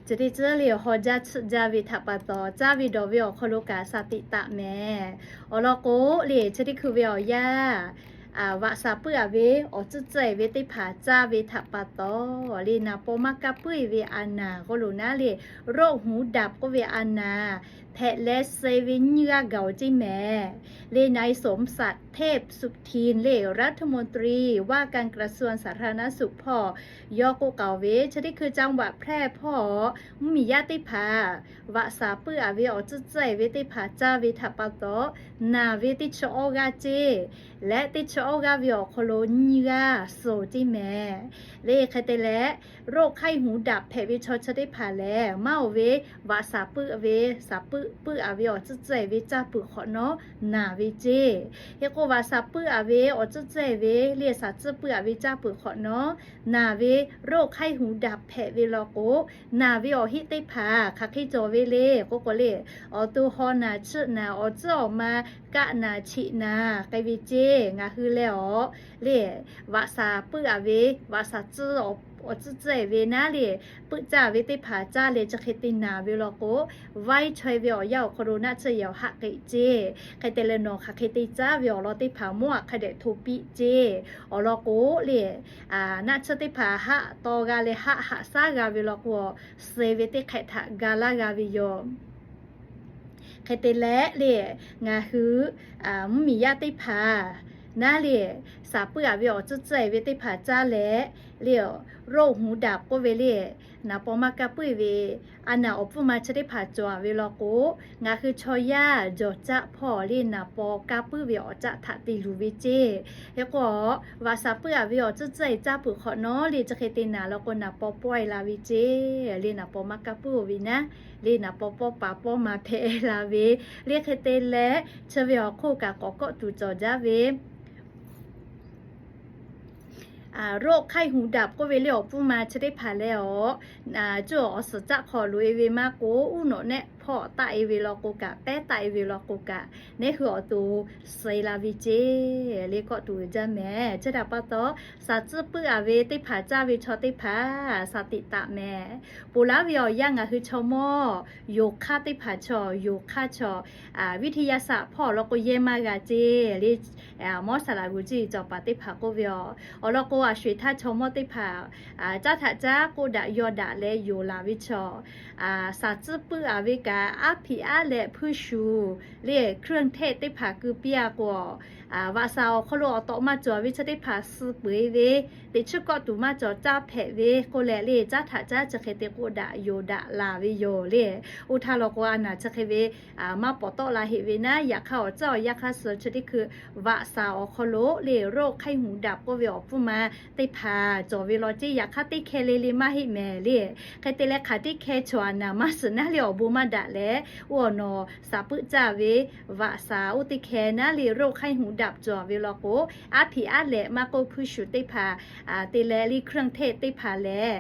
Chi teˇ ceuˬ le, haw jaˇ tsuhˆ jaˇ ve htaꞈ pa taw, caˇ ve dawˬ ve awˬ hk'aw lo kaꞈ shaˍ tiꞈ taˍ mehˍ. Awˬ lawn k'o le, chi teˇ hkui ve awˬ yanˇ, vaꞈ shaˍ puiˉ aˍ ve awˬ tcuhˉ tcuhˉ ve teˇ hpaˍ caˇ ve htaꞈ pa taw le, naˍ paw maˇ kaˇ puiˉ ve a naˍ k'oˆ lo naˉ le, โรคหูดับ k'oˆ ve a naˍ hpehꞈ leh suh ve nyiˇ g'aˇ gaˬ-oˬ ceˇ mehˍ. Le นายสมศักดิ์ เทพสุทิน le รัฐมนตรีว่าการกระทรวงสาธารณสุข hpawˇ yawˇ k'oˆ k'aoˍ ve, chi teˇ hkui จังหวัดแพร่ hpawˇ mvuhˇmiˬ yaˇ teˇ hpaˍ vaꞈ shaˍ puiˉ aˍ ve awˬ tcuhˉ tcuhˉ ve teˇ hpaˍ caˇ ve htaꞈ pa taw, naˬ ve teˇ chi awˇ g'aˇ ceˇ leh teˇ chi awˇ g'aˇ ve awˬ hk'aw lo nyiˇ g'aˇ suh-oˬ ceˇ mehˍ. Le hk'e te leh, โรคไข้หูดับ hpehꞈ ve chaw chi teˇ hpaˍ lehˬ, maˇ oˬ ve vaꞈ shaˍ puiˉ ve, shaˍ puiˉ puiˉ aˍ ve awˬ tcuhˉ tcuhˉ ve caˇ peuˬ hk'awꞈ nawˉ naˬ ve ceˇ. Hk'e k'o, vaꞈ shaˍ puiˉ aˍ ve awˬ tcuhˉ tcuhˉ ve le shaˍ tcuhˉ puiˉ aˍ ve caˇ peuˬ hk'awꞈ nawˉ naˬ ve โรคไข้หูดับ hpehꞈ ve law k'o, naˬ ve awˬ heˆ teˇ hpaˍ hk'aˬ hk'e cawˬ ve le k'oˆ k'o le, awˬ to haw naˬ, tsuhˆ naˬ, awˬ tcuhˉ awˬ ma kaˆ naˬ, cheꞈ naˬ k'ai ve ceˇ. Ngaˬ hui leh awˬ le vaꞈ shaˍ puiˉ aˍ ve, vaꞈ shaˍ tcuhˉ awˬ tcuhˉ tcuhˉ ve naˉ le, puiˉ caˇ ve teˇ hpaˍ caˇ leh chi hk'e te naˬ ve law k'o, vaiˇ chaweh ve awˬ yanˇ awˬ hk'aw lo naˆ tsuhˇ yehˬ awˬ haˆ k'ai ceˇ. Hk'e te leh nawˬ hk'aˬ hk'e te caˇ ve awˬ lawn teˇ hpaˍ mawˇ aꞈ hk'a dehꞈ hto piˇ ceˇ. Awˬ lawn k'o le, naˆ tsuhˇ teˇ hpaˍ haˆ taw g'a leh haˆ haꞈ shaˉ g'a ve law k'o, suh ve teˇ hk'ehꞈ htaꞈ ga laˇ g'a ve yoˬ. Hk'e te leh le, ngaˬ hui mvuhˇmiˬ yaˇ teˇ hpaˍ naˉ le, shaˍ puiˉ aˍ ve awˬ tcuhˉ tcuhˉ ve teˇ hpaˍ caˇ leh le, โรคหูดับ k'oˆ ve le, naˍ paw maˇ kaˇ puiˉ ve a naˍ awˬ pfuhˇ ma chi teˇ hpaˍ cawˬ aˍ ve law k'o, ngaˬ hui chaw yaˇ jawˬ caˆ hpawˇ le naˍ paw kaˇ puiˉ ve awˬ caˆ htaꞈ te luˬ ve ceˇ. Hk'e k'o, vaꞈ shaˍ puiˉ aˍ ve awˬ tcuhˉ tcuhˉ caˇ peuˬ hk'awꞈ nawˉ le chi hk'e te naˬ law k'o, naˍ paw pawehˇ la ve ceˇ. Le naˍ paw maˇ kaˇ puiˉ-oˬ ve naˉ, le naˍ paw pawˇ paˍ pawˇ ma hpehꞈ la ve. Le hk'e te leh chi ve awˬ hk'oˆ kaꞈ k'awꞈ kawˆ tuˬ cawˬ jaˇ ve roˆ hk'aiˇ huˍ daꞈ k'oˆ ve le awˬ pfuhˇ ma chi teˇ hpaˍ leh awˬ, cuˇ awˬ suhˍ caˆ hk'aw loꞈ-e ve maˇ k'o, uˉ nawꞈ nehˆ hpawˇ taˆ-e ve law k'o kaꞈ, pehˉ taˆ-e ve law k'o kaꞈ, neˉ hui awˬ to suh-e la ve ceˇ. Le kawˆ tuˬ uiˍ jaˇ mehˍ. Chi htaꞈ pa taw, shaˍ tcuhˉ puiˉ aˍ ve teˇ hpaˍ caˇ ve chaw teˇ hpaˍ shaˍ tiꞈ taˍ mehˍ. Ponˬ laˉ ve awˬ yanˇ ngaˬ hui chaw mawˇ yoˬ hk'aˇ teˇ hpaˍ chaw, yoˬ hk'aˇ chaw, วิทยาศาสตร์ hpawˇ awˬ lawn k'o yehˇ maˇ g'a ceˇ le. Mawˇ saˍ laꞈ g'uˬ ciˇ cawˬ paˍ teˇ hpaˍ k'oˆ ve awˬ, awˬ lawn k'o, a sho-eˬ htaˇ chaw mawˇ teˇ hpaˍ caˉ htaꞈ caˉ k'oˆ daꞈ yaw daꞈ leh yoˬ laˬ ve chaw, shaˍ tcuhˉ puiˉ aˍ ve kaꞈ, aˉ hpiꞈ aˉ leh hpuiˇ shuˍ le เครื่องเทศ teˇ hpaˍ keu piˇ-a k'o, vaꞈ shaˍ awˬ hk'aw lo awˬ tawꞈ maˇ cawˬ ve chi teˇ hpaˍ suh peuˬ-e ve, teꞈ chiˉ kawˆ tuˬ maˇ cawˬ caˇ hpehꞈ ve k'oˆ leh le, caˉ htaꞈ caˉ chi hk'e te k'oˆ daꞈ yoˬ daꞈ laˬ ve yoˬ le. Oˇ htaˇ law k'o, a naˍ chi hk'e ve maˇ pawˍ tawˆ la heꞈ ve naˉ, yaꞈ hk'aˇ awˬ tcuhˉ awˬ yanˇ hk'aˇ suh chi teˇ hkui vaꞈ shaˍ awˬ hk'aw lo le โรคไข้หูดับ k'oˆ ve awˬ pfuhˇ ma teˇ hpaˍ cawˬ ve law ceˇ. Yaꞈ hk'aˇ teˇ hkeh le le maˇ heˆ mehˍ le. Hk'e te leh hk'aˬ teˇ hkeh chaw a naˍ maˇ suhˍ naˉ le awˬ bon maˇ daꞈ leh, oˇ awˬ nawˬ shaˍ puiˉ caˇ ve vaꞈ shaˍ oˇ teˇ hkeh naˉ le โรคไข้หูดับ cawˬ ve law k'o, aˉ hpiꞈ aˉ leh maˇ k'oˆ hpuiˇ shuˍ teˇ hpaˍ te leh le เครื่องเทศ teˇ hhpaˍ lehˬ,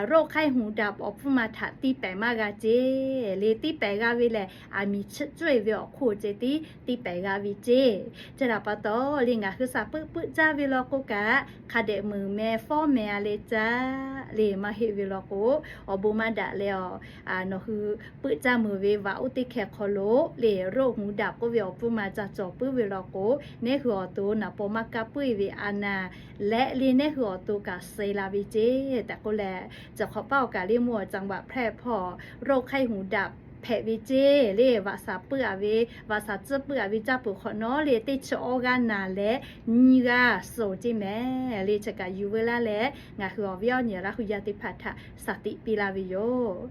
โรคไข้หูดับ awˬ pfuhˇ ma htaꞈ tiˇ pehˍ maˇ g'a ceˇ. Le tiˇ pehˍ g'a ve lehˬ, aˬ miˍ chiˆ cuˇ-e ve awˬ hk'oˆ ceh tiˉ tiˇ pehˍ g'a ve ceˇ. Chi htaꞈ pa taw le ngaˬ hui shaˍ puiˉ puiˉ caˇ ve law k'o kaꞈ, hk'a dehꞈ meuˍ meh fawˉ meh a leh caˇ le maˇ heˆ ve law k'o, awˬ bon maˇ daꞈ leh awˬ, nawˬ hui puiˉ caˇ meuˍ ve vaꞈ oˇ teˇ hkeh hk'aw lo le โรคหูดับ k'oˆ ve awˬ pfuhˇ ma ca cawˬ puiˉ ve law k'o, neˉ hui awˬ to naˍ paw maˇ kaˇ puiˉ ve a naˍ leh le neˉ hui awˬ to kaꞈ suh-e la ve ceˇ tehꞈ k'oˆ leh, ciˬ hk'awꞈ paˇ awˬ kaꞈ le mvuhˇ awˬ จังหวัดแพร่ hpawˇ โรคไข้หูดับ hpehꞈ ve ceˇ le. Vaꞈ shaˍ puiˉ aˍ ve, vaꞈ shaˍ tcuhˉ puiˉ aˍ ve caˇ peuˬ hk'awꞈ nawˉ le teˇ chi awˇ g'aˇ naˍ leh nyiˇ g'aˇ suh-oˬ ceˇ mehˍ. Le chi kaꞈ yuˬ veu laˇ leh ngaˬ hui awˬ viˉ awˬ nyi Laˇ huˍ yaˇ teˇ hpaˍ htaꞈ shaˍ tiꞈ piˇ laˇ ve yoˬ.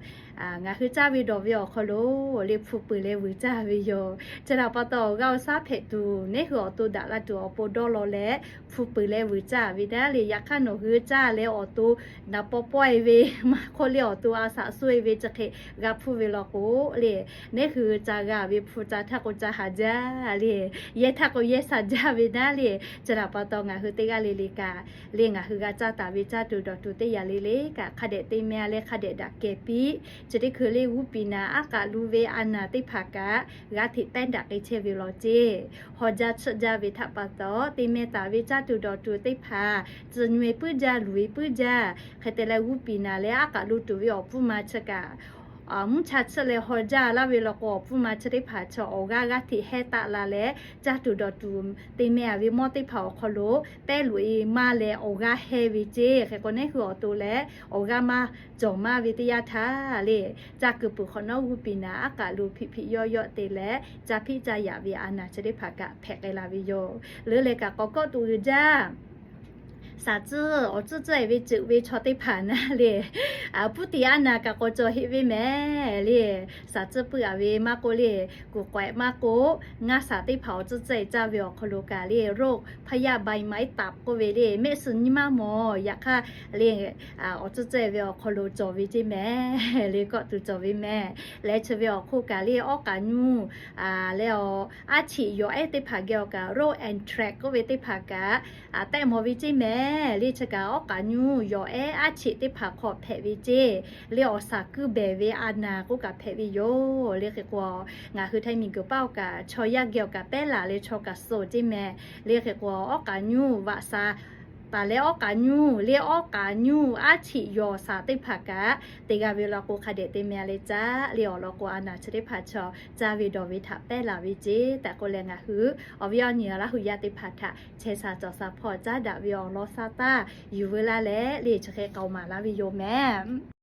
Ngaˬ hui caˇ ve dawˬ ve awˬ hk'aw lo le hpu peuˬ leh vuiˬ caˇ ve yoˬ. Chi htaꞈ pa taw, awˬ g'aˇ awˬ shaˉ hpehꞈ tuˬ neˉ hui awˬ to daꞈ la tuˬ awˬ pon dawˇ law leh, hpu peuˬ leh vuiˬ caˇ ve naˉ le. Yaꞈ hk'aˇ nawˬ hui caˇ leh awˬ to naˍ paw pawehˇ ve, maˇ hk'oˆ le awˬ to a shaꞈ suhˉ-e ve chi hk'e g'a hpuˇ ve law k'o, le, neˇ hui ca g'a ve hpu ca htaˇ k'o ca haˍ jaˇ le, yehˇ htaˇ k'o yehˇ sha jaˇ ve naˉ le, chi htaꞈ pa taw ngaˬ hui teˇ g'aˇ le le kaꞈ le ngaˬ hui g'a caˇ taˍ ve caˇ tuˬ dawˬ tuˬ teˇ yanˇ le le kaꞈ hk'a dehꞈ te meh leh hk'a dehꞈ daꞈ kehˬ piˇ. Chi teˇ hkui le g'uˇ piˍ naˍ aˉ k'aꞈ lu ve a naˍ teˇ hpaˍ kaꞈ g'aˇ hteꞈ pehˉ daꞈ k'ai chehˇ ve law ceˇ. Haw jaˇ tsuhˆ jaˇ ve htaꞈ pa taw te meh taˍ ve caˇ tuˬ dawˬ tuˬ teˇ hpaˍ tcuh nyi puiˉ jaˇ, luˬ ve puiˉ jaˇ. Hk'e te leh g'uˇ piˍ naˍ leh aˉ k'aꞈ lu tuˬ ve awˬ pfuhˇ ma chi kaꞈ mvuhˇ cha tsuhˆ leh haw jaˇ laˇ ve law k'o, awˬ pfuhˇ ma chi teˇ hpaˍ chaw awˬ g'aˇ g'aˇ hteꞈ hehnˇ taˆ la leh, caˇ tuˬ dawˬ tuˬ te meh a ve mawˇ teˇ hpaˍ awˬ hk'aw lo pehˉ loꞈ e maˇ leh awˬ g'aˇ hehnˇ ve ceˇ. Hk'e k'o neˇ hui awˬ to leh awˬ g'aˇ maˇ cawˬ maˇ ve teˇ yanˇ htaˇ le, caˇ kuiˬ peuˬ hk'awꞈ nawˉ g'uˇ piˍ naˍ aˉ k'aꞈ lu hpiˆ hpiˆ yawˇ yawˇ te leh caˇ hpiˆ caˇ yaꞈ ve a naˍ chi teˇ hpaˍ kaꞈ hpehꞈ k'ai la ve yoˬ. Leuˉ leh kaꞈ k'awꞈ kawˆ tuˬ uiˍ jaˇ. Shaˍ tcuhˇ awˬ tcuhˇ tcuhˇ e ve ceuˬ ve chaw teˇ hpaˍ naˉ le, puˉ tiꞈ a naˍ kaꞈ k'awꞈ cawˬ heˆ ve mehˍ le. Shaˍ tcuhˇ puiˉ a ve maˇ k'oˆ le, kuˬ k'awehꞈ maˇ k'oˆ, ngaˇ shaˍ teˇ hpaˍ awˬ tcuhˇ tcuhˇ e caˇ ve awˬ hk'aw lo kaꞈ le, โรคพยาธิใบไม้ตับ k'oˆ ve le, mehˆ suhˍ nyi maˇ mawˬ. Yaꞈ hk'aˇ le, awˬ tcuhˇ tcuhˇ e ve awˬ hk'aw lo cawˬ ve ceˇ mehˍ le, kawˆ tuˬ cawˬ ve mehˍ. Leh chi ve awˬ hk'oˆ kaꞈ le awˉ k'aꞈ nyuˇ leh aˉ cheꞈ yawˬ ehˉ teˇ hpaˍ geh awˬ kaꞈ โรคแอนแทรกซ์ k'oˆ ve teˇ hpaˍ kaꞈ tehˆ mawˬ ve ceˇ mehˍ le. Chi kaꞈ awˉ k'aꞈ nyuˇ yawˬ ehˉ aˉ cheꞈ teˇ hpaˍ hk'aw hpehꞈ ve ceˇ le, awˬ shaˍ kuiˇ behˬ ve a naˍ k'oˆ kaꞈ hpehꞈ ve yoˬ le. Hk'e k'o ngaˬ hui Htaiˇ miˬguiˬ paˇ awˬ kaꞈ chaw yaˇ geh awˬ kaꞈ pehˉ laˬ leh chaw kaꞈ suh ceˇ mehˍ le. Hk'e k'o awˉ k'aꞈ nyuˇ vaꞈ sha taˍ leh awˉ k'aꞈ nyuˇ le, awˉ k'aꞈ nyuˇ aˉ cheꞈ yawˬ shaˍ teˇ hpaˍ kaꞈ te g'a ve law k'o hk'a dehꞈ te meh le caˇ le. Awˬ lawn k'o a naˍ chi teˇ hpaˍ chaw caˇ ve dawˬ ve htaꞈ pehˉ laˬ ve ceˇ tehꞈ k'oˆ leh ngaˬ hui awˬ viˉ awˬ nyi Laˇ hu yaˇ teˇ hpaˍ htaꞈ chehˇ sha cawˬ sha hpawˇ caˉ daꞈ ve awˬ lawn sha taˇ yuˬ veu laˇ leh le chi hk'e k'aoˍ maˍ laˇ ve yoˬ mehˍ.